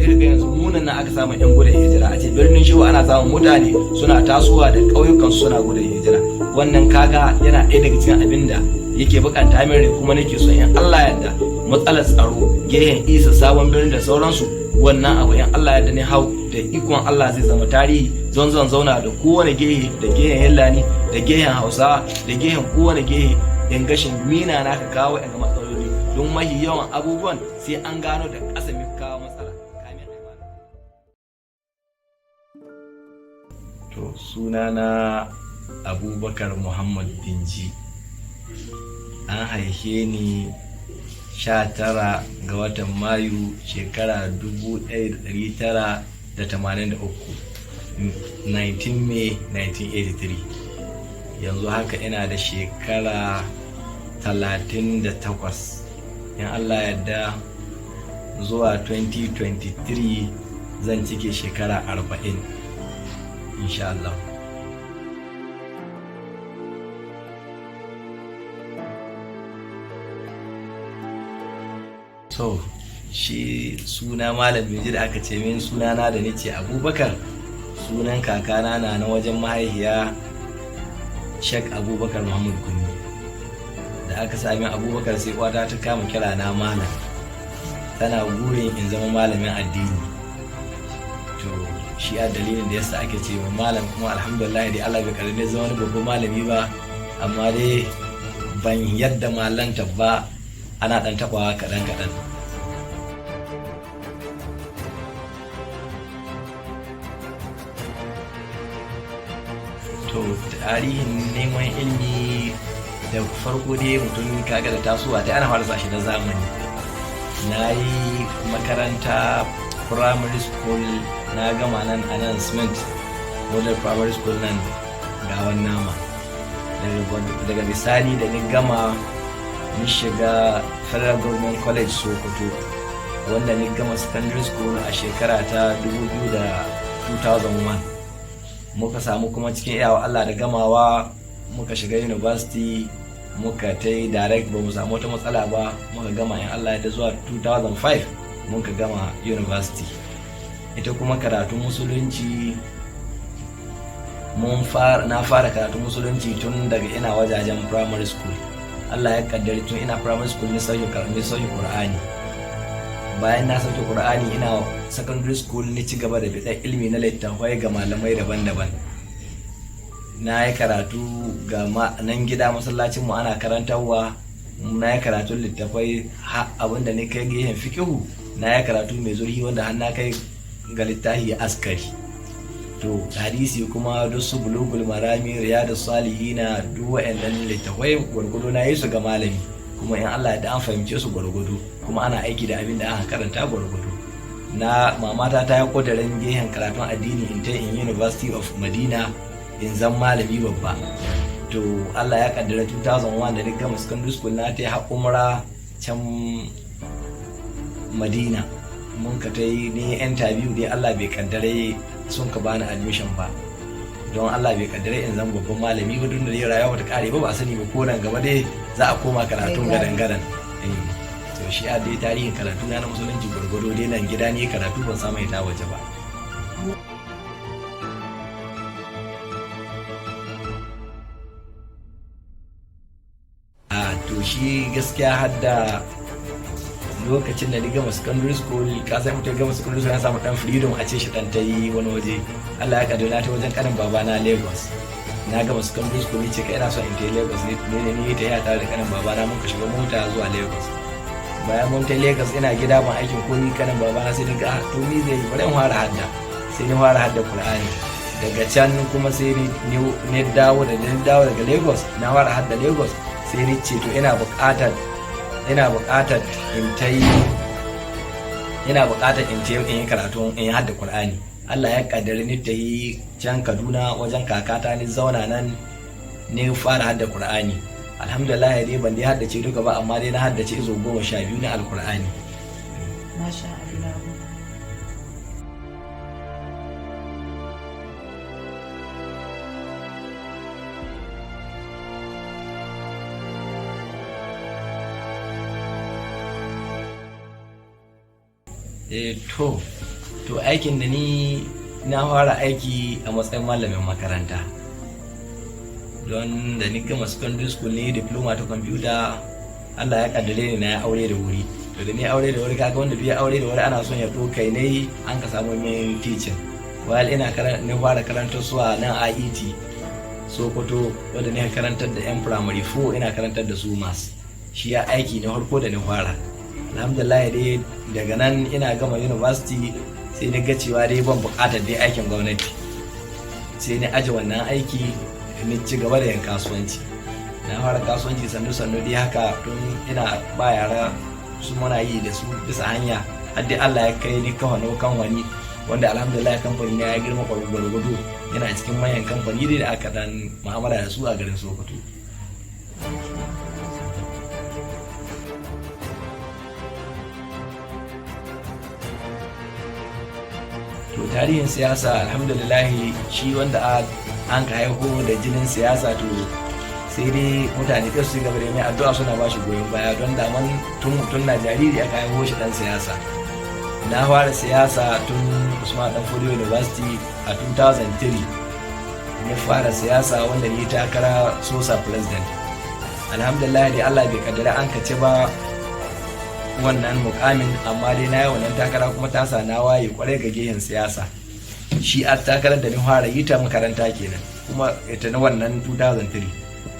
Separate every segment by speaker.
Speaker 1: Sai ga yanzu munan nan aka samu yan gudun hijira, a ce Birnin Shehu ana samun mutane suna tasowa da ƙauyukan suna gudun hijira. Wannan kaga yana ɗaya daga cikin abin da yake bukanta min rai, kuma nake so in Allah yarda matsalar tsaro gehen Isa, Sabon Birni da sauransu, wannan abu in Allah yarda ne hau da ikon Allah zai zama tarihi. Zan zauna da kowane gehe, da gehen Hillani, da gehen Hausa, da gehen kowane gehe, in gashin mina na ka kawo ga matsaloli, don mahi yawan abubuwan sai an gano da ƙasa mai kawo matsala kamin a. To, sunana Abubakar Muhammad Binji. An haife ni 19 ga watan Mayu, shekara 1983, 19 May 1983. Yanzu haka ina da shekara 38. In Allah yadda zuwa 2023 zan cike shekara 40, insha Allah. So shi suna Malam Beji da aka ce min, sunana da nace Abubakar, sunan kakana na wajen mahaifiya, Shek Abubakar Muhammad Gumi. Da aka sami Abubakar, sai kwata ta kama kira na Malam, tana gurin in zama malamin addini. To, shi a dalilin da yasa ake ce wa Malam. Kuma alhamdulillah dai Allah bai karni zama wani babban malami ba, amma dai ban yadda malanta ba, ana dan tabawa kaɗan kaɗan. To, tarihin neman ilimi, da farko dai mutum kaga da tasowa ta ana fara sa shi na zamani. Na yi makaranta primary school, na gama nan a nan Cement Model Primary School, nan Gawan Nama. Daga bisani da ni gama, ni shiga Federal Government College Sokoto, wanda ni gama secondary school a shekara ta 2001. Muka samu kuma cikin iyawa Allah da gamawa muka shiga university, muka ta yi direct, ba mu samu wata matsala ba, muka gama in Allah ya zuwa 2005 muka gama university. Ita kuma karatun musulunci, mun fara na fara karatun musulunci tun daga ina wajajen primary school. Allah ya kaddari tun ina primary school ni sauke Qur'ani. Bayan na sauke Qur'ani ina secondary school, ni ci gaba da biɗar ilimi na littattafai ga malamai daban-daban. Na yi karatu ga nan gida masallacin mu ana karantarwa. Na yi karatun littattafai abinda ni kai gehen fikihu, na yi karatu mai zurfi wanda har na kai ga littafi Askari. To, hadisi kuma duk su Bulugul Marami, Riyadu Salihina, duk wa'annan littattafai gwargwado na yi su ga malami, kuma in Allah ya an fahimce su gwargwado, kuma ana aiki da abin da aka karanta gwargwado. Na mamata ta yi kudirin gehen karatun addini in ta in University of Madina in zan malami babba. To, Allah ya kaddara 2001 da ni gama secondary school na ta yi umra can Madina. Mun ka ta yi ni interview dai, Allah bai kaddare sun ka bani admission ba, don Allah bai kaddare in zan babban malami ba. Duk da dai rayuwa bata kare ba, ba sani ba ko nan gaba dai za a koma karatun gadan gadan. To, shi a dai tarihin karatu na musulunci gwargwado dai nan gida ne karatu, ban samu ita waje ba. A to, shi gaskiya hadda lokacin da ni gama secondary school, ka san mutum gama secondary school ya samu dan freedom a ce shi dan ta yi wani waje. Allah ya kaddara ta wajen kanin babana Lagos. Na gama secondary school, ni ce kai ina son in ta Lagos. Ne ne ni ta yi tare da kanin babana, mun ka shiga mota zuwa Lagos. Bayan mun ta Lagos, ina gida ban aikin komi, kanin babana sai ni ga to mi zai yi, bari in fara hadda. Sai ni fara hadda Qur'ani. Daga can kuma sai ni dawo da ni dawo daga Lagos, na fara hadda Lagos, sai ni ce to ina buƙatar in ta yi ina buƙatar in ce in yi karatu, in yi hadda Qur'ani. Allah ya kaddari ni ta yi can Kaduna wajen kakata, ni zauna nan ni fara hadda Qur'ani. Alhamdulillah dai ban dai haddace duka ba, amma dai na haddace izo 12 na Alqur'ani.
Speaker 2: Masha Allah.
Speaker 1: Eh, to, To, aikin da ni na fara aiki a matsayin malamin makaranta, don da ni gama secondary school ne, diploma ta computer, Allah ya kaddare ni na ya aure da wuri. To, da ni aure da wuri, kaga wanda bai aure da wuri ana son ya kai ne, an ka samu min teaching. While ina ni fara karantar suwa nan IET Sokoto, wanda ni karantar da yan primary 4, ina karantar da su maths. Shi ya aiki na farko da ni fara. Alhamdulillah dai, daga nan ina gama university, sai ni ga cewa dai ban bukatar dai aikin gwamnati, sai ni aje wannan aiki, ni ci gaba da yin kasuwanci. Na fara kasuwanci sannu sannu dai haka, tun ina ba yara su muna yi da su bisa hanya, har dai Allah ya kai ni kafa kan wani wanda alhamdulillah kamfani na ya girma gwargwado, yana cikin manyan kamfani dai da aka dan mu'amala da su a garin Sokoto. To, tarihin siyasa, alhamdulillah, shi wanda an ka haihu da jinin siyasa, to sai dai mutane kai su gaba da mai addu'a, suna ba shi goyon baya, don daman tun mutum na jariri aka haihu shi dan siyasa. Na fara siyasa tun Usman Dan Fodio University a 2003 ne fara siyasa, wanda ni takara SOSA president. Alhamdulillah dai, Allah bai kaddara an kace ba wannan mukamin, amma dai na yi wannan takara, kuma ta sa na waye kwarai ga gehen siyasa. Shi a takarar da ni fara yi ta makaranta kenan, kuma ita na wannan 2003.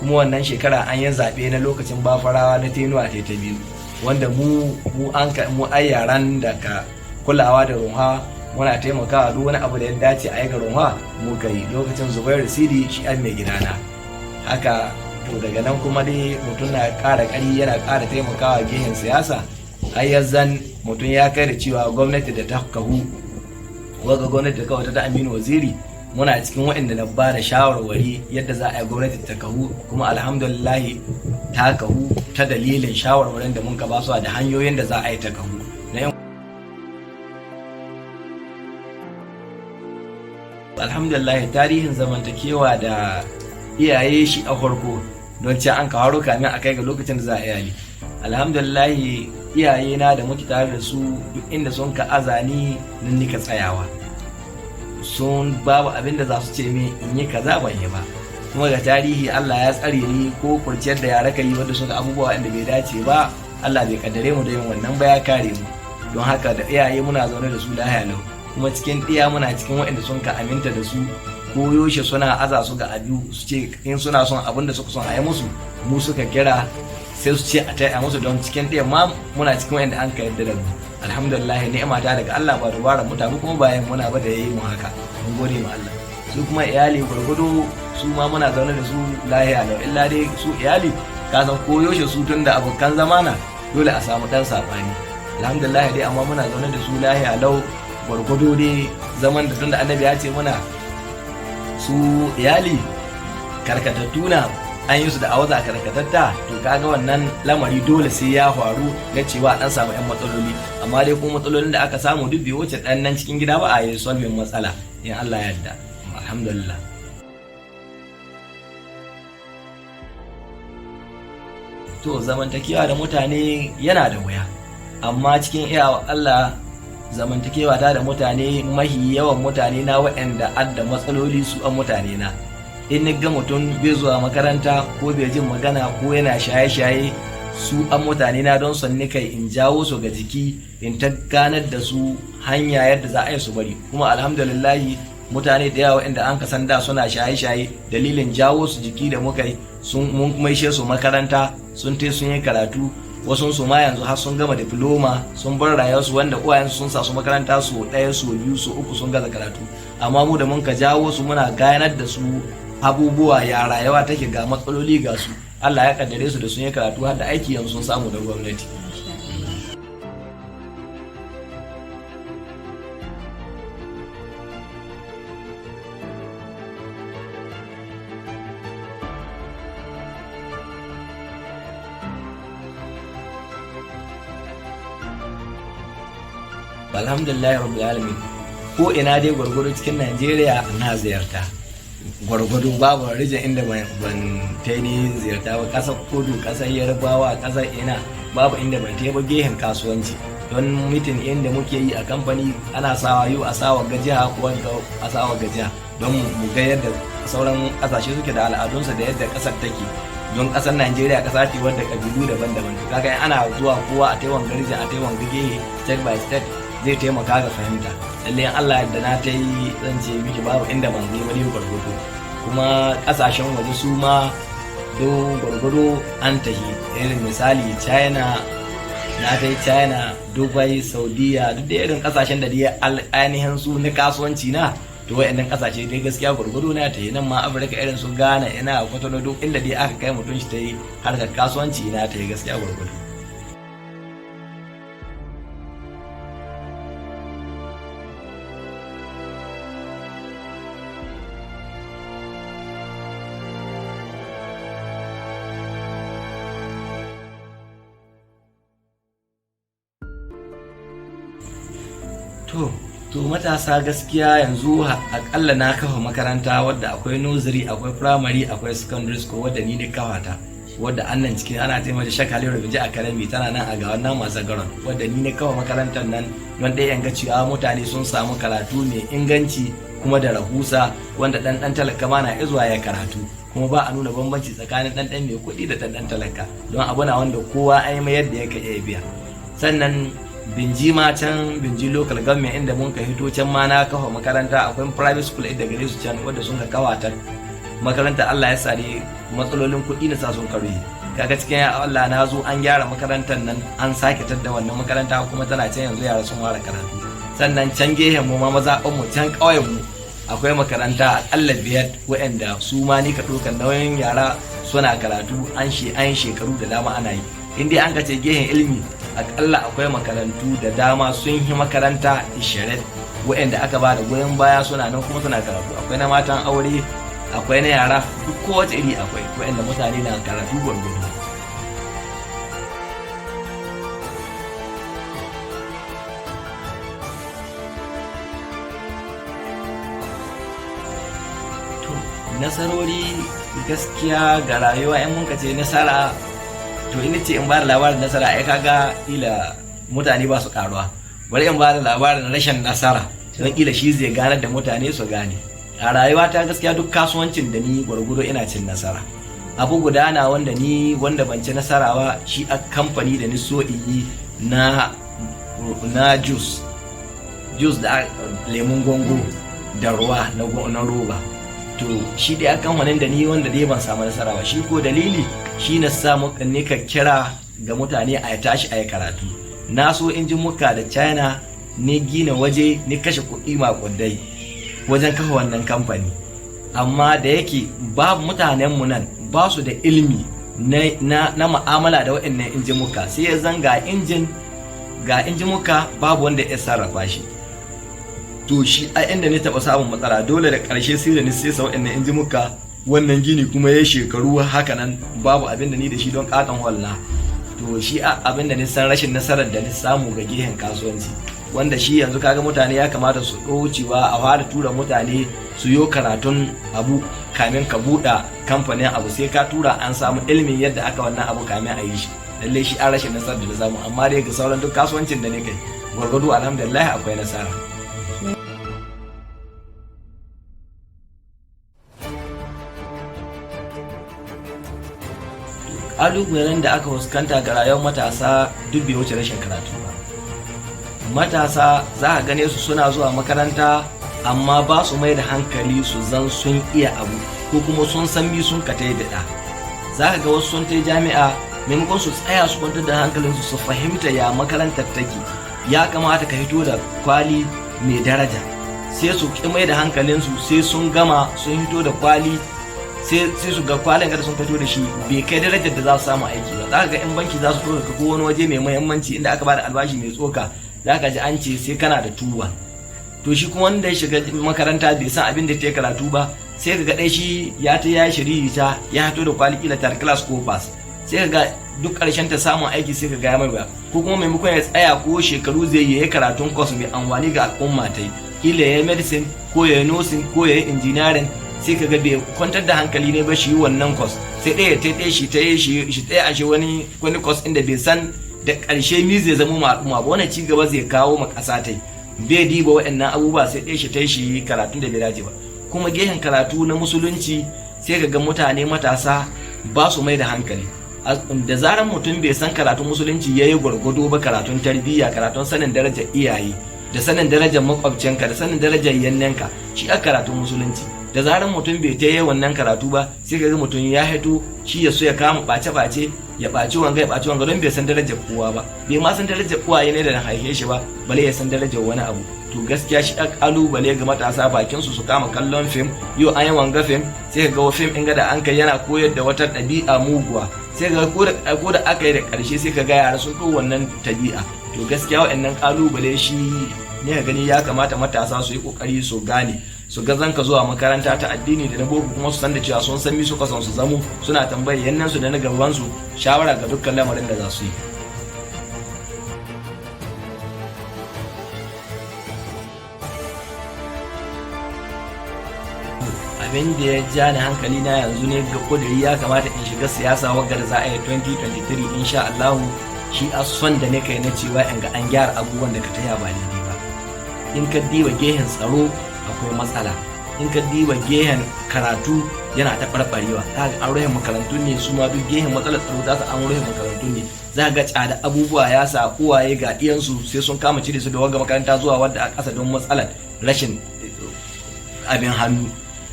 Speaker 1: Kuma wannan shekara an yi zaɓe na lokacin Bafarawa na tenure ta biyu, wanda mu mu an ka mu ai yaran da ka kulawa da Runha, muna taimakawa duk wani abu da ya dace a yi ga Runha mu kai. Lokacin Zubairu Sidi shi an mai gidana haka. To, daga nan kuma dai mutum na ƙara ƙari, yana ƙara taimakawa gehen siyasa, har yanzan mutum ya kai da cewa gwamnati da ta kahu, waga gwamnati da kawai ta Aminu Waziri, muna cikin waɗanda na ba da shawarwari yadda za a yi gwamnati ta kahu. Kuma alhamdulillahi ta kahu ta dalilin shawarwarin da mun ka basu da hanyoyin da za a yi ta kahu. Na alhamdulillah, tarihin zamantakewa da iyaye shi a farko, don ce an kawo kamin a kai ga lokacin da za a iyali. Alhamdulillah, iyaye na da muke tare da su, duk inda sun ka azani nan nika tsayawa. Sun babu abin da za su ce min in yi kaza ban yi ba. Kuma ga tarihi, Allah ya tsare ni, ko kurciyar da yara ka yi wanda suka abubuwa inda bai dace ba, Allah bai kaddare mu da yin wannan ba, ya kare mu. Don haka da iyaye muna zaune da su lahiya lau. Kuma cikin ɗiya muna cikin waɗanda sun ka aminta da su, ko yaushe suna aza su ga abu, su ce in suna son abin da suka son a yi musu, mu suka kira, sai su ce a taya musu. Don cikin ɗiyan ma muna cikin waɗanda an ka yarda da mu. Alhamdulillah, ni'ima ta daga Allah, ba dubara mutane kuma bayan muna ba da yayi mu haka, mun gode ma Allah. Su kuma iyali, gwargwado su ma muna zaune da su lahiya lau, illa dai su iyali ka san ko yaushe su tun da abokan zamana dole a samu dan sabani. Alhamdulillah dai, amma muna zaune da su lahiya lau gwargwado dai zaman da tunda Annabi ya ce muna su iyali karkatattu na an yi su da awaza karkatatta. To, kaga wannan lamari dole sai ya faru na cewa an samu yan matsaloli, amma dai kuma matsalolin da aka samu duk bai wuce dan nan cikin gida ba, a yi solving matsala in Allah ya yarda. Alhamdulillah. To, zamantakewa da mutane yana da wuya, amma cikin iyawa Allah, zamantakewa ta da mutane, mahi yawan mutane na waɗanda adda matsaloli su an mutane na. In ni ga mutum bai zuwa makaranta ko bai jin magana ko yana shaye-shaye, su an mutane na, don son kai in jawo su ga jiki, in ta ganar da su hanya yadda za a yi su bari. Kuma alhamdulillahi, mutane da yawa inda an kasan da suna shaye-shaye, dalilin jawo su jiki da muka yi, sun mun maishe su makaranta, sun te sun yi karatu. Wasu su ma yanzu har sun gama diploma, sun bar rayuwarsu, wanda uwayensu sun sa su makaranta su ɗaya, su biyu, su uku, sun gaza karatu. Amma mu da mun ka jawo su, muna ganar da su abubuwa ya rayuwa take, ga matsaloli ga su, Allah ya kaddare su da sun yi karatu, har da aiki yanzu sun samu da gwamnati. Alhamdulillah rabbil alamin, ko ina dai gwargwado cikin Najeriya na ziyarta gwargwado, babu region inda ban ta ni ziyarta ba. Kasar kudu, kasar Yarbawa, kasar ina, babu inda ban ta ba gehen kasuwanci. Don meeting inda muke yi a kamfani, ana sawa yau a sawa gajiya ko a sawa gajiya, don mu ga yadda sauran kasashe suke da al'adunsu da yadda kasar take. Don kasar Najeriya kasa ce wadda kabilu daban-daban. To kaga ana zuwa kowa a taiwan garji, a taiwan gehe, state by state, zai taimaka ga fahimta. Lalle in Allah yadda na ta yi, zan ce miki babu inda ban zai wani gwargwado. Kuma kasashen waje su ma do gwargwado an tahi, irin misali China, na ta China, Dubai, Saudiya, duk da irin kasashen da dai ainihin su na kasuwanci na. To wayannan kasashe dai gaskiya gwargwado na ta yi. Nan ma Afirka, irin su Ghana, ina Kwatano, duk inda dai aka kai mutum shi ta yi harkar kasuwanci, na ta yi gaskiya gwargwado. To matasa, gaskiya yanzu akalla na kafa makaranta wadda akwai nursery, akwai primary, akwai secondary school, wadda ni ne kafa ta, wadda annan cikin ana taimaka Shakali Rubiji Academy, tana nan a ga wannan masu garon, wadda ni ne kafa makarantar nan don ɗaya ga cewa mutane sun samu karatu mai inganci kuma da rahusa, wanda ɗan ɗan talaka ma na izuwa ya karatu, kuma ba a nuna bambanci tsakanin ɗan ɗan mai kuɗi da ɗan ɗan talaka, don abu na wanda kowa an yi mai yadda ya ka iya biya. Sannan Binji ma, can Binji Local Government inda mun ka hito, can ma na kafa makaranta. Akwai private school inda gare su can wadda sun ka kawata makaranta. Allah ya sare matsalolin kuɗi na sa sun karuyi. Kaga cikin Allah na zo an gyara makarantar nan, an sake tadda wannan makaranta, kuma tana can yanzu, yara sun fara karatu. Sannan can gehen mu ma, mazaɓan mu, can ƙauyen mu, akwai makaranta akalla biyar waɗanda su ma ni ka ɗaukar nauyin, yara suna karatu, an shekaru da dama ana yi. In dai an ka ce gehen ilimi, akalla akwai makarantu da dama, sun yi makaranta 20 waɗanda aka ba da goyon baya, suna nan kuma suna karatu. Akwai na matan aure, akwai na yara, duk kowace iri akwai, waɗanda mutane na karatu gwargwado. To nasarori gaskiya ga rayuwa, in mun ce nasara, to ina ce in ba da labarin nasara, ai kaga ila mutane ba su karuwa. Bari in ba da labarin rashin nasara, don kila shi zai ganar da mutane su gane. A rayuwa ta gaskiya, duk kasuwancin da ni gwargwado ina cin nasara. Abu guda na wanda ni wanda ban ci nasara ba, shi a kamfani da ni so in yi na juice da lemun gongo da ruwa na roba. To shi dai akan wannan da ni wanda dai ban samu nasara ba. Shi ko dalili shi na samu ne ka kira ga mutane a tashi a yi karatu. Na so injin muka da China ne, gina waje, ni kashe kuɗi makudai wajen kafa wannan kamfani, amma da yake babu mutanenmu nan ba su da ilimi na ma'amala da waɗannan injimuka, sai ya zan ga injimuka babu wanda ya sarrafa shi. To shi a inda ni taɓa samun matsala, dole da ƙarshe sai da ni sai sa waɗannan injimuka. Wannan gini kuma ya shekaru haka nan babu abin da ni da shi, don katon hall na. To shi a abin da ni san rashin nasarar da ni samu ga gehen kasuwanci, wanda shi yanzu kaga mutane ya kamata su ɗaucewa a fara tura mutane su yo karatun abu kamin ka buɗe kamfanin abu, sai ka tura an samu ilimin yadda aka wannan abu kamin a yi shi. Lallai shi an rashin nasarar da na samu, amma dai ga sauran duk kasuwancin da ne kai gwargwado, alhamdulillah akwai nasara. Ƙalubalen da aka fuskanta ga rayuwar matasa duk bai wuce rashin karatu ba. Matasa za a gane su suna zuwa makaranta, amma ba su mai da hankali su zan sun iya abu ko kuma sun san mi sun ka tai daɗa. Za ka ga wasu sun tai jami'a, maimakon su tsaya su kwantar da hankalinsu su fahimta ya makarantar take, ya kamata ka hito da kwali mai daraja, sai su ƙi mai da hankalinsu. Sai sun gama sun hito da kwali, sai su ga kwalin da sun fito da shi bai kai darajar da za su samu aiki ba. Za ka ga in banki za su tura ka ko wani waje mai muhimmanci inda aka bada albashi mai tsoka, za ka ji an ce sai kana da tuwa. To shi kuma wanda ya shiga makaranta bai san abin da ta karatu ba, sai ka ga ɗai shi ya ta ya shiri ta ya fito da kwali kila third class ko pass, sai ka ga duk ƙarshen ta samun aiki sai ka ga ya mai ba. Ko kuma maimakon ya tsaya ko shekaru zai yi karatun course mai amfani ga al'umma ta yi, kila ya yi medicine ko ya yi nursing ko ya yi engineering, sai ka ga bai kwantar da hankali ne ba shi wannan course, sai ɗaya ta ɗaya shi ta yi shi ɗaya a shi wani course inda bai san Da ƙarshe mi zai zama ma al'umma ba? Wannan ci gaba zai kawo ma ƙasa ta bai diba waɗannan abubuwa, sai ɗaya shi ta shi karatun da bai dace ba. Kuma gehen karatu na musulunci, sai ka ga mutane matasa ba su mai da hankali. Da zaran mutum bai san karatun musulunci ya yi gwargwado ba, karatun tarbiyya, karatun sanin darajar iyaye da sanin darajar makwabcinka da sanin darajar yannenka, shi a karatun musulunci. Da zaran mutum bai ta yi wannan karatu ba, sai ka ga mutum ya hito shi ya so ya kama ɓace-ɓace, ya ɓaci wanga, ya ɓaci wanga, don bai san darajar kowa ba, bai ma san darajar uwaye ne da na haife shi ba, bale ya san darajar wani abu. To gaskiya shi kalubale ga matasa, bakin su su kama kallon fim. Yau an yi wanga fim, sai ka ga fim in ga da an kai yana koyar da wata ɗabi'a muguwa, sai ga ko da aka yi da ƙarshe, sai ka ga yara sun ɗau wannan ɗabi'a. To gaskiya waɗannan kalubale shi ne ka gani ya kamata matasa su yi ƙoƙari su gane, su ga zanka zuwa makaranta ta addini da na boko, kuma su san da cewa sun san mi suka son su zamo, suna tambayar yannan su da na gaban su shawara ga dukkan lamarin da za su yi. Abin da ya ja ni hankali na yanzu ne ga kuduri ya kamata in shiga siyasa wagga da za a yi 2023 insha Allahu, shi a son da ne kai na cewa in ga an gyara abubuwan da ka taya ba daidai ba. In ka diba gehen tsaro, akwai matsala. In ka diba gehen karatu, yana ta ɓarɓarewa. Za ga an rufe makarantu ne, su ma duk gehen matsalar tsaro ta an rufe makarantu ne. Za ga tsada abubuwa ya sa uwaye ga ɗiyansu sai sun kama cire su da wagga makaranta zuwa wadda a ƙasa don matsalar rashin abin hannu.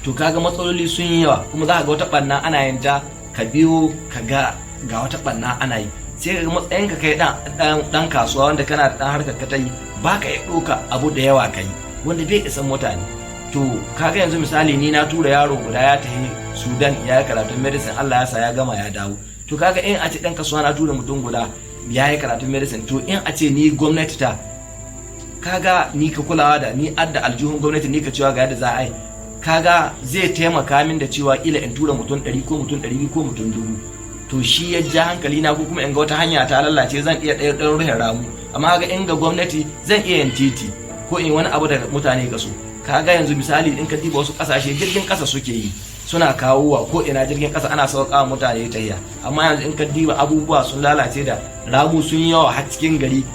Speaker 1: To kaga matsaloli sun yi yawa. Kuma za ka ga wata ɓanna ana yin ta, ka biyo ka ga ga wata ɓanna ana yi, sai ka ga matsayin ka kai dan kasuwa wanda kana da dan harkar ka ta yi, ba ka iya ɗauka abu da yawa ka yi wanda bai isan mutane. To kaga yanzu misali, ni na tura yaro guda ya tafi Sudan ya yi karatun medicine, Allah ya sa ya gama ya dawo. To kaga in a ce dan kasuwa na tura mutum guda ya yi karatun medicine, to in a ce ni gwamnati ta, kaga ni ka kulawa da ni adda aljihun gwamnati, ni ka cewa ga yadda za a yi, kaga zai taimaka min da cewa kila in tura mutum 100 ko mutum 200 ko mutum 1000. To shi ya ja hankali na. Ko kuma in ga wata hanya ta lalace, zan iya ɗaya ɗan ruhin ramu, amma ga in ga gwamnati zan iya yin titi ko in wani abu da mutane ka so. Kaga yanzu misali, in ka diba wasu ƙasashe, jirgin ƙasa suke yi, suna kawowa ko ina jirgin ƙasa, ana sauƙa mutane tahiya. Amma yanzu in ka diba, abubuwa sun lalace, da ramu sun yawa har cikin gari,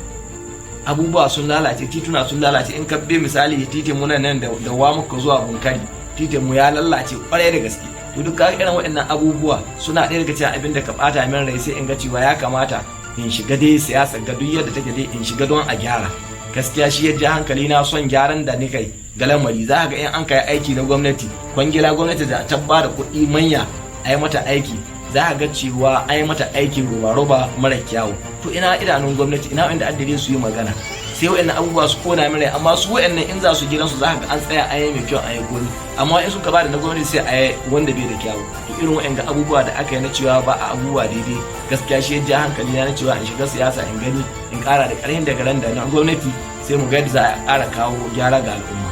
Speaker 1: abubuwa sun lalace, tituna sun lalace. In ka bi misali titin mu nan da wa muka zuwa Bunkari, titin mu ya lalace kwarai da gaske. To duk kaga irin waɗannan abubuwa suna ɗaya daga cikin abin da ka ɓata min rai, sai in ga cewa ya kamata in shiga dai siyasa, ga duk yadda take dai in shiga don a gyara. Gaskiya shi ya ja hankali na, son gyaran da ni kai ga lamari. Za ga in an kai aiki na gwamnati, kwangila gwamnati da ta ba da kuɗi manya a yi mata aiki, za ga cewa an yi mata aikin roba-roba mara kyawu. To ina idanun gwamnati, ina inda addare su yi magana? Sai wa'annan abubuwa su kona min rai. Amma su wa'annan in za su gidansu, za ka ga an tsaya an yi mai kyau, an yi komi. Amma in suka ba da na gwamnati, sai a yi wanda bai da kyawu. To irin wa'anga abubuwa da aka yi na cewa ba a abubuwa daidai, gaskiya shi ya ja hankali na cewa in shiga siyasa, in gani in kara da karhin daga ran da na gwamnati, sai mu ga yadda za a kara kawo gyara ga al'umma.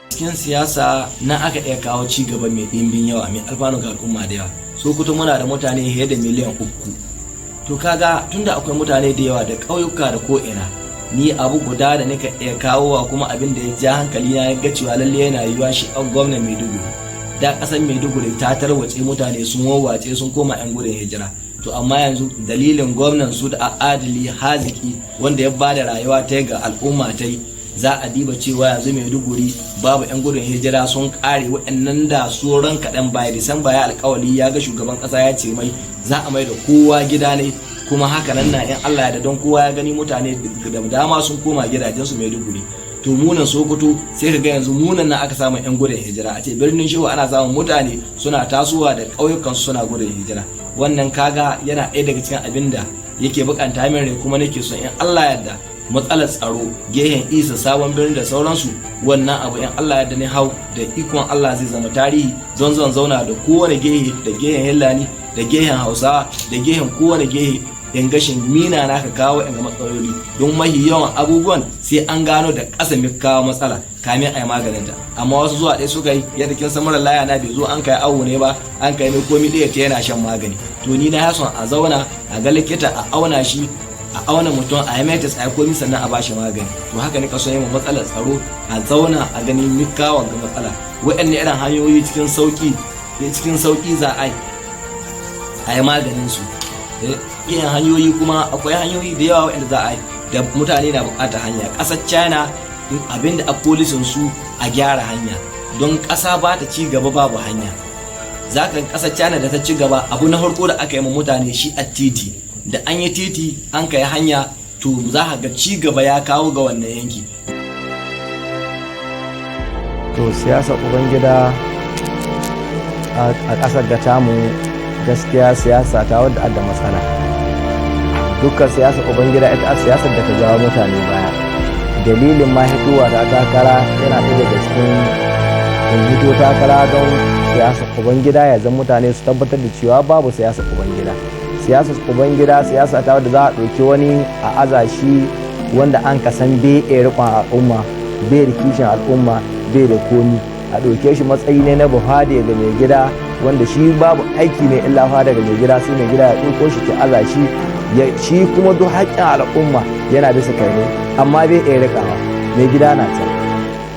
Speaker 1: Cikin siyasa na aka iya kawo ci gaba mai ɗimbin yawa, mai alfanu ga al'umma da yawa. Sokoto muna da mutane fiye da miliyan 3. To kaga tunda akwai mutane da yawa da ƙauyuka da ko'ina, ni abu guda da nika iya kawowa, kuma abin da ya ja hankali na ga cewa lalle yana yiwuwa, shi an gwamnan Maiduguri. Da ƙasar Maiduguri ta tarwace, mutane sun wawace, sun koma 'yan gudun hijira. To amma yanzu dalilin gwamnan su da adali haziki wanda ya bada rayuwa ta ga al'umma ta yi, za a diba cewa yanzu Maiduguri babu 'yan gudun hijira, sun kare waɗannan da sauran kaɗan. Baya Disamba ya alkawali, ya ga shugaban ƙasa ya ce mai za a mai da kowa gida ne, kuma haka nan na in Allah ya da, don kowa ya gani mutane da dama sun koma gidajensu Maiduguri. To munan Sokoto, sai ka ga yanzu munan na aka samu 'yan gudun hijira. A ce birnin Shehu ana samun mutane suna tasowa da ƙauyukan suna gudun hijira, wannan kaga yana ɗaya daga cikin abin da yake bukanta min rai. Kuma nake son in Allah yarda matsalar tsaro gehen Isa, Sabon Birni da sauransu, wannan abu in Allah yarda ne hau, da ikon Allah zai zama tarihi, don zan zauna da kowane gehe, da gehen Hillani, da gehen Hausawa, da gehen kowane gehe, in gashin mina na ka kawo in ga matsaloli, don mahi yawan abubuwan Sai an gano da ƙasa mai kawo matsala kamin a yi maganinta. Amma wasu zuwa ɗaya suka yi, yadda kin san mara laya na bai zo an kai awo ne ba, an kai mai komi ɗaya ta yana shan magani. To ni na son a zauna a ga likita, a auna shi, a auna mutum, a yi mai a yi komi, sannan a bashi magani. To haka ne ka son yi matsalar tsaro, a zauna a gani mikawa ga matsala, waɗanne irin hanyoyi cikin sauki za a yi maganin su. Irin hanyoyi kuma akwai hanyoyi da yawa waɗanda za a yi da mutane na buƙatar hanya. Ƙasar China, abinda a policyn su, a gyara hanya, don ƙasa ba ta ci gaba babu hanya. Za ka ƙasar China da ta ci gaba, abu na farko da aka yi ma mutane shi a titi. Da an yi titi, an kai hanya, to za ka ga ci gaba ya kawo ga wannan yanki.
Speaker 3: To, siyasa Ubangida a ƙasar da tamu, gaskiya siyasa ta wadda adda matsala. Dukkan siyasa Ubangida ita a siyasar da ta jawo mutane baya. Dalilin ma hitowa ta takara yana ɗaya daga cikin in hito takara don siyasar Ubangida ya zan mutane su tabbatar da cewa babu siyasar Ubangida. Siyasar Ubangida siyasa ta wadda za a ɗauki wani a aza shi wanda an kasan bai riƙon al'umma, bai da kishin al'umma, bai da komi. A ɗauke shi matsayi ne na bafade ga mai gida, wanda shi babu aiki ne illa fada ga mai gida. Sai mai gida ya ɗauko shi ki aza shi, shi kuma duk haƙƙin al'umma yana bisa kai ne, amma bai iya riƙawa. Mai gida na can,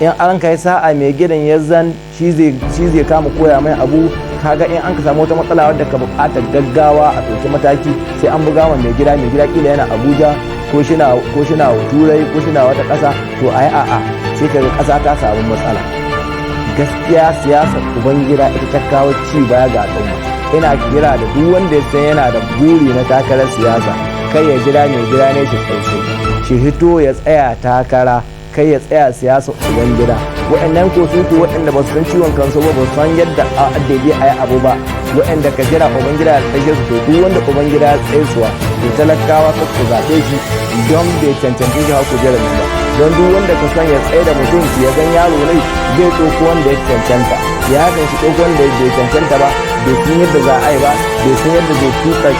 Speaker 3: in an kai sa'a mai gidan ya zan shi zai kama koya mai abu. Kaga in an ka samu wata matsala wadda ka buƙatar gaggawa a ɗauki mataki, sai an buga wa mai gida. Mai gida kila yana Abuja ko shina Turai ko shina wata ƙasa. To a yi a'a, sai kaga ƙasa ta samu matsala. Gaskiya siyasar Ubangida ita ta kawo ci baya ga al'umma. Ina kira da duk wanda ya san yana da buri na takarar siyasa, kai ya jira mai gida ne shi tsaye shi hito ya tsaya takara, kai ya tsaya siyasar Ubangida. Waɗannan ko su waɗanda ba su san ciwon kansu ba, ba su san yadda a daidai a yi abu ba, waɗanda ka jira Ubangida ya tsaye su. To, duk wanda Ubangida ya tsaye suwa, to talakawa ka ku zaɓe shi, don bai cancanci shi hau kujerar nan ba. Don duk wanda ka son ya tsaye da mutum ya gan yaro ne, zai ɗauko wanda ya cancanta. Ya hakan shi ɗauko wanda bai cancanta ba, bai san yadda za a yi ba, bai san yadda zai tuka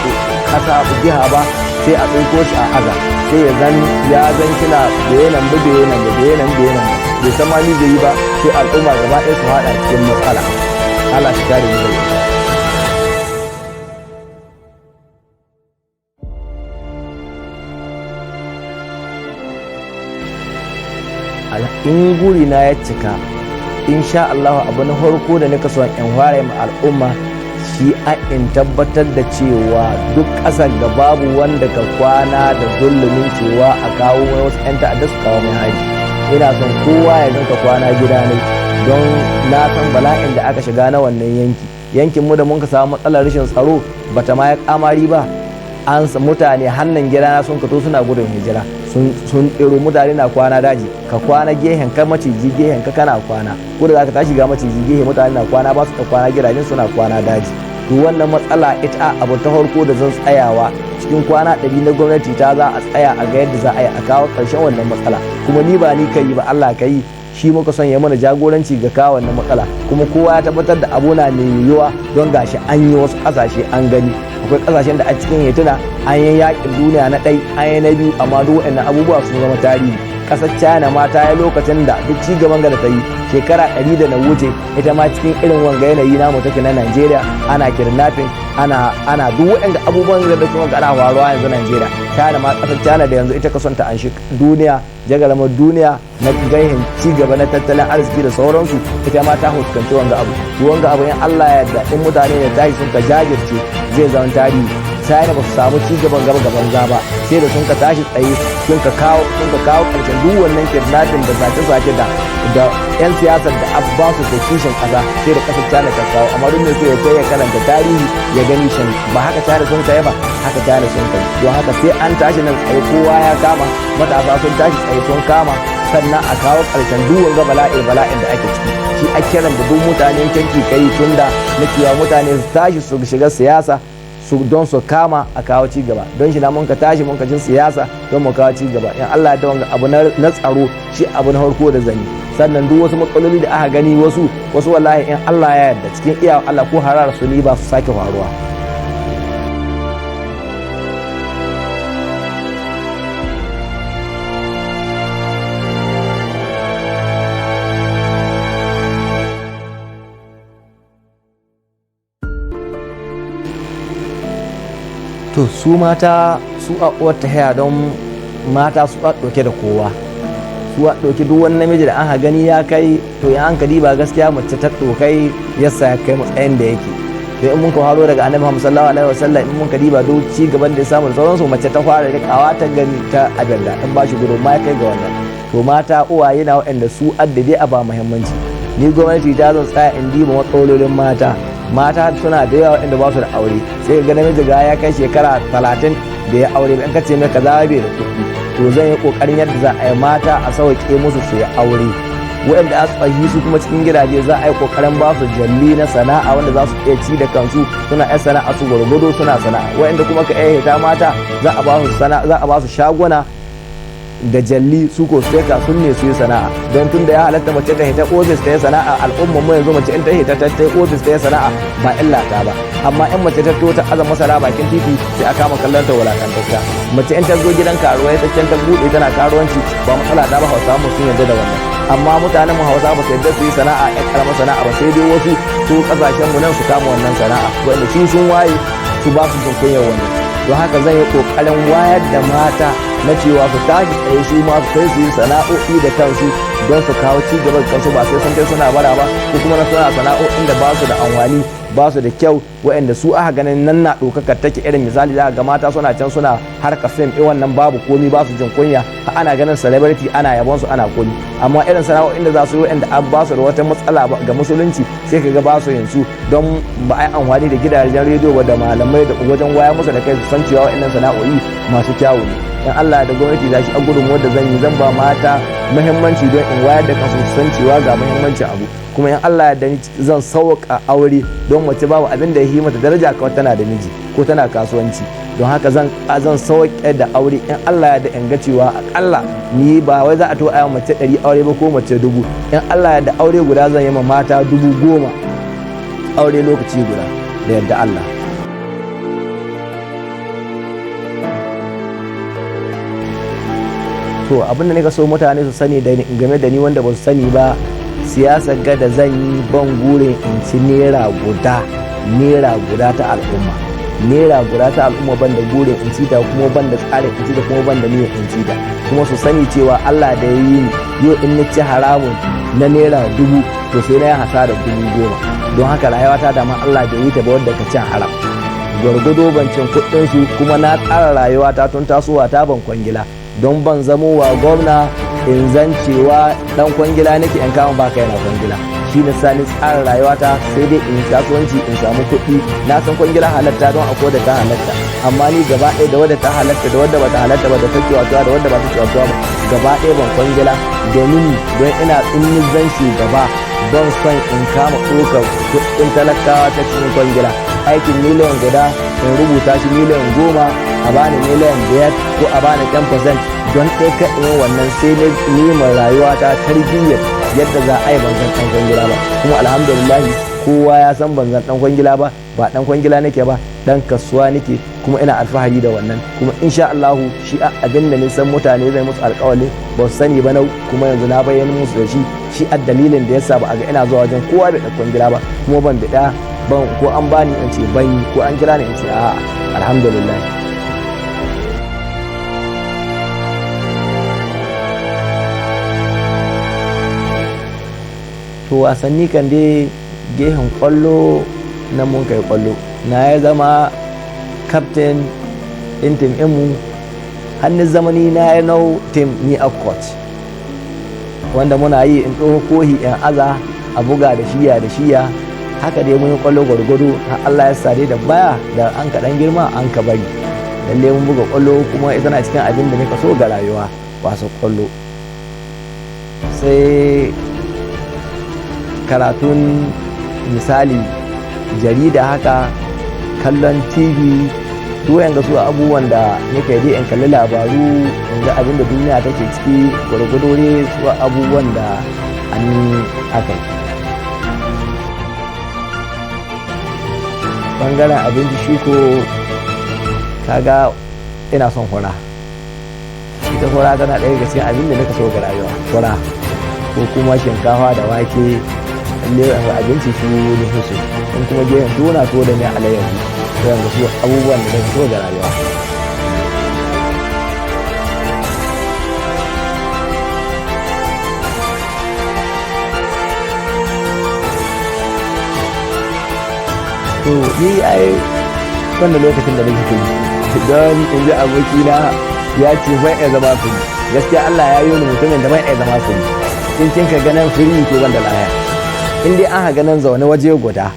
Speaker 3: ƙasa jiha ba, sai a ɗauko shi a aza, sai ya zan ya zan kina bayanan ba, bayanan ba, bayanan bayanan ba, bai san ma ni zai yi ba, sai al'umma gaba ɗaya su haɗa cikin matsala. Allah shi kare mu daga. In guri na ya cika, insha Allah, abu na farko da nika son in fara ma al'umma shi a in tabbatar da cewa duk ƙasar ga babu wanda ka kwana da zulumin cewa a kawo mai wasu 'yan ta'adda su kawo mai hari. Ina son kowa ya zanka kwana gida ne, don na san bala'in da aka shiga na wannan yanki. Yankin mu da mun ka samu matsalar rashin tsaro bata ma ya kamari ba, an mutane hannan gidana sun kato suna gudun hijira, sun tsiro. Mutane na kwana daji, ka kwana gehen ka maciji gehen ka kana kwana, ko da zaka tashi ga maciji gehe. Mutane na kwana, ba su da kwana gidajen, suna kwana daji. To, wannan matsala ita abu ta farko da zan tsayawa cikin kwana 100 na gwamnati ta, za a tsaya a ga yadda za a yi a kawo ƙarshen wannan matsala. Kuma ni ba ni ka yi ba, Allah ka yi. Shi muka son ya mana jagoranci ga kawo wannan matsala. Kuma kowa ya tabbatar da abu na mai yiwuwa, don gashi an yi wasu ƙasashe an gani. Akwai ƙasashen da a cikin hituna an yi yakin duniya na ɗai, an yi na biyu, amma duk waɗannan abubuwa sun zama tarihi. Ƙasar China ma ta yi lokacin da duk ci gaban da ta yi shekara 100 da na wuce, ita ma cikin irin wanga yanayi namu take na Najeriya, ana kidnapping, ana duk waɗanda abubuwan da kuma ana faruwa yanzu Najeriya. China ma, ƙasar China da yanzu ita kasanta an shi duniya, jagalamar duniya na gaihin ci gaba na tattalin arziki da sauransu, ita ma ta fuskanci wanga abu. To, wanga abu in Allah ya yarda, in mutane da tashi sun ka jajirce, zai zama tarihi. China ba su samu ci gaban gaba gaban ba, sai da sun ka tashi tsaye, sun ka kawo karshen duk wannan kidnapping da sace-sace da yan siyasar da abba su da kishin kasa, sai da kasar China ta kawo. Amma duk mai so ya kai ya karanta tarihi ya gani, shin ba haka China sun kai ba? Haka China sun kai. Don haka sai an tashi nan tsaye, kowa ya kama, matasa sun tashi tsaye sun kama, sannan a kawo ƙarshen duk wanga bala'in da ake ciki. Shi a kiran da duk mutanen canki kai tunda na cewa mutane su tashi su shiga siyasa su don su kama a kawo ci gaba. Don shi na mun ka tashi mun ka cin siyasa don mu kawo ci gaba. In Allah ya wanga abu na tsaro shi abu na farko da zani. Sannan duk wasu matsaloli da aka gani, wasu wallahi in Allah ya yarda, cikin iya Allah ko harar su ni ba su sake faruwa. To su mata su a uwar ta haya, don mata su a ɗauke da kowa, su a ɗauki duk wani namiji da an gani ya kai. To in an ka diba, gaskiya mace ta ɗaukai yasa ya kai matsayin da yake. To in mun ka faro daga Annabi Muhammad sallallahu alaihi wasallam, in mun ka diba duk ci gaban da ya samu da sauransu, mace ta fara rikawa ta gani ta abin da ta bashi gudu ma ya kai ga wannan. To mata uwaye na waɗanda su addade a ba muhimmanci. Ni gwamnati ta zan tsaya in diba matsalolin mata. Mata suna da yawa waɗanda ba su da aure. Sai ga namiji ga ya kai shekara 30 da ya aure ba, in ka ce mai kaza, bai da kuɗi. To zan yi kokarin yadda za a yi mata a sauke musu su yi aure. Waɗanda a tsayi su kuma cikin gidaje, za a yi kokarin ba su jalli na sana'a wanda za su iya ci da kansu, suna yan sana'a su gwargwado suna sana'a. Waɗanda kuma ka iya hita mata, za a ba su sana'a, za a ba su shaguna da jalli, su ko sai sun ne su yi sana'a. Don tun da ya halatta mace ta hita ofis ta yi sana'a, al'umma mu yanzu mace in ta hita ta yi ofis ta yi sana'a ba illa ta ba. Amma in mace ta to ta aza masara bakin titi, sai a kama kallon ta wulakantacca. Mace in ta zo gidan karuwa ta can ta bude tana karuwanci, ba matsala ta ba, Hausawa mu sun yarda da wannan. Amma mutanen mu Hausa ba su yarda su yi sana'a ƴan karamar sana'a ba, sai dai wasu su kasashen mu nan su kama wannan sana'a, wanda su sun waye, su ba su jin kunyar wannan. Don haka zan yi kokarin wayar da mata na cewa su tashi tsaye, su ma su kai su yi sana'o'i da kansu don su kawo ci gaba da kansu, ba sai sun kai suna bara ba, ko kuma na suna sana'o'in da ba su da amfani, ba su da kyau, waɗanda su aka ganin nan na ɗaukakar take. Irin misali, za ga mata suna can suna harka fim ɗin, wannan babu komi, ba su jin kunya, har ana ganin celebrity, ana yabon su, ana komi. Amma irin sana'o'in da za su yi waɗanda an ba su da wata matsala ga musulunci, sai ka ga ba su yin su, don ba a yi amfani da gidajen rediyo ba da malamai da wajen waya musu da kai su san cewa waɗannan sana'o'i masu kyawu ne. In Allah da gwamnati za shi a gudunmuwar da zan yi, zan ba mata muhimmanci don in wayar da kansu su san cewa ga muhimmancin abu. Kuma in Allah ya da, zan sauka aure, don mace babu abin da ya yi mata daraja kawai tana da miji ko tana kasuwanci. Don haka zan sauke da aure in Allah ya da, in ga cewa akalla ni ba wai za a to a mace 100 aure ba ko mace 1000. In Allah ya da, aure guda zan yi ma mata 10,000 aure lokaci guda da yarda Allah. To abin da nika so mutane su sani game da ni wanda ba su sani ba, siyasar ga da zan yi, ban gurin in ci naira guda, naira guda ta al'umma, naira guda ta al'umma ban da gurin in ci ta, kuma ban da tsarin in ci ta, kuma ban da niyyar in ci ta. Kuma su sani cewa Allah da ya yi ni, yau in na ci haramun na naira 1000, to sai na yi hasarar 10,000. Don haka rayuwa ta dama Allah bai yi ta ba wadda ka cin haram. Gwargwado ban cin kuɗin su, kuma na tsara rayuwa ta tun tasowa ta ban kwangila, don ban zamo wa gwamna in zan cewa dan kwangila nake, in kama baka yana kwangila. Shi na sani tsara rayuwata, sai dai in kasuwanci in samu kuɗi. Na san kwangila halatta, don akwai da ta halatta, amma ni gaba ɗaya da wadda ta halatta da wadda bata halatta ba, da ta ciwatuwa da wadda ba ta ciwatuwa ba, gaba ɗaya ban kwangila. Domin don ina in zan shugaba, ban son in kama ɗaukar kuɗin talakawa ta cikin kwangila. Aikin miliyan 1 in rubuta shi miliyan 10, a bani miliyan 5 ko a bani 10%, don ɗaya ka in wannan. Sai na nema rayuwa ta tarbiyyar yadda za a yi ban zan ɗan kwangila ba. Kuma alhamdulillah, kowa ya san ban zan ɗan kwangila ba, ba ɗan kwangila nake ba, ɗan kasuwa nake, kuma ina alfahari da wannan. Kuma insha Allahu, shi abin da nisan mutane zai musu alƙawali ba su sani ba nau, kuma yanzu na bayyana musu da shi. Shi a dalilin da yasa ba a ga ina zuwa wajen kowa bai ɗan kwangila ba, kuma ban biɗa ban, ko an bani in ce ban yi, ko an kira ni in ce a'a. Alhamdulillah. To wasanni kan dai, gehen kwallo na mun kai kwallo, na ya zama captain din team mu hannun zamani, na ya nau team ni a coach, wanda muna yi in ɗauko kohi in aza a buga da shiya da shiya. Haka dai mun yi kwallo gwargwado har Allah ya sare da baya da an kaɗan girma an ka bari. Lalle mun buga kwallo, kuma ita na cikin abin da nika so ga rayuwa, wasu kwallo. Sai karatun misali jarida haka, kallon TV, duk ga su abubuwan da nika yi, in kalli labaru, in ga abin da duniya take ciki gwargwado ne, su abubuwan da an aka yi. Bangaren abinci shi ko, kaga ina son hura. Ita hura tana ɗaya daga cikin abin da nika so ga rayuwa, hura ko kuma shinkafa da wake. Lalle abinci su ne su, in kuma gehen tuwo na tuwo da mai alayyahu. Wanda su abubuwan da na so ga rayuwa. To, ni ai wanda lokacin da nake free, don in ji abokina ya ce ban iya zama free. Gaskiya Allah ya yi wani mutumin da ban iya zama free. In kin ka ganin free, to ban da lahiya. In dai an ganin zaune waje guda,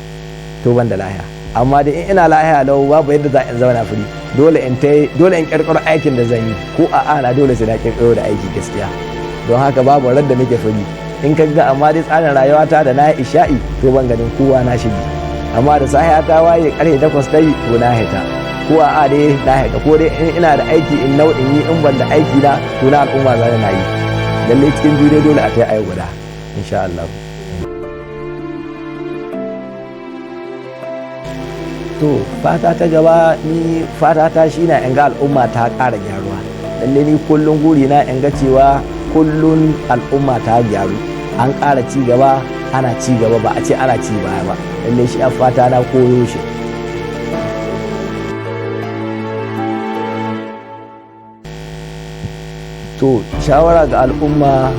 Speaker 3: to ban da lahiya. Amma dai in ina lahiya lau, babu yadda za in zauna free. Dole in tai, dole in kirkiro aikin da zan yi, ko a ana dole sai na kirkiro da aiki gaskiya. Don haka babu ran da nake free in ka ga. Amma dai tsarin rayuwata, da na yi isha'i to ban ganin kowa, na shige. Amma da sahiya ta waye, karfe 8 ta yi, to na hita, ko a dai na hita, ko dai in ina da aiki in nau'in yi, in ban da aiki na, to na al'umma za na yi. Lalle cikin biyu dai dole a tai ayi guda, insha Allah. To, fata ta gaba, ni fata ta shi na in ga al'umma ta ƙara gyaruwa. Lalle ni kullum guri na in ga cewa kullum al'umma ta gyaru, an ƙara ci gaba, ana ci gaba, ba a ce ana ci baya ba. Lalle shi a fata na koyo shi. To, shawara ga al'umma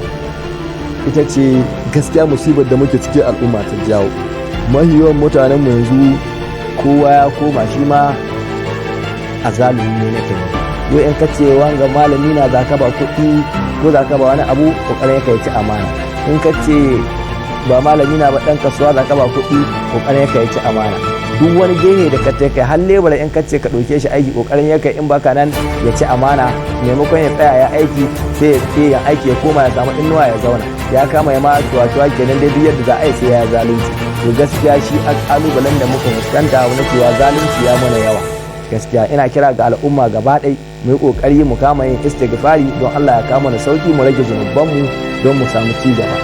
Speaker 4: ita ce gaskiya, musibar da muke ciki al'umma ta jawo. Mahi yawan mutanen mu yanzu
Speaker 3: kowa ya koma shi ma a zalumi ne na kai. Yau in ka ce wanga malami na za ka ba kuɗi ko za ka ba wani abu, kokarin ka ci amana. In ka ce ba malami na ba, ɗan kasuwa za ka ba kuɗi, kokarin ka ci amana. Duk wani gehe da ka ta kai, har lebura, in ka ce ka ɗauke shi aiki, kokarin ya kai in baka nan ya ci amana. Maimakon ya tsaya ya aiki, sai ya ce ya aiki ya koma ya samu inuwa ya zauna, ya kama ya ma cuwa-cuwa kenan. Dai duk yadda za a yi sai ya zalunci. To, gaskiya shi a kalubalen da muka fuskanta wani cewa zalunci ya mana yawa. Gaskiya ina kira ga al'umma gaba ɗai, mu yi ƙoƙari mu kama yin istighfari don Allah ya kama da sauki, mu rage zunubanmu don mu samu ci gaba.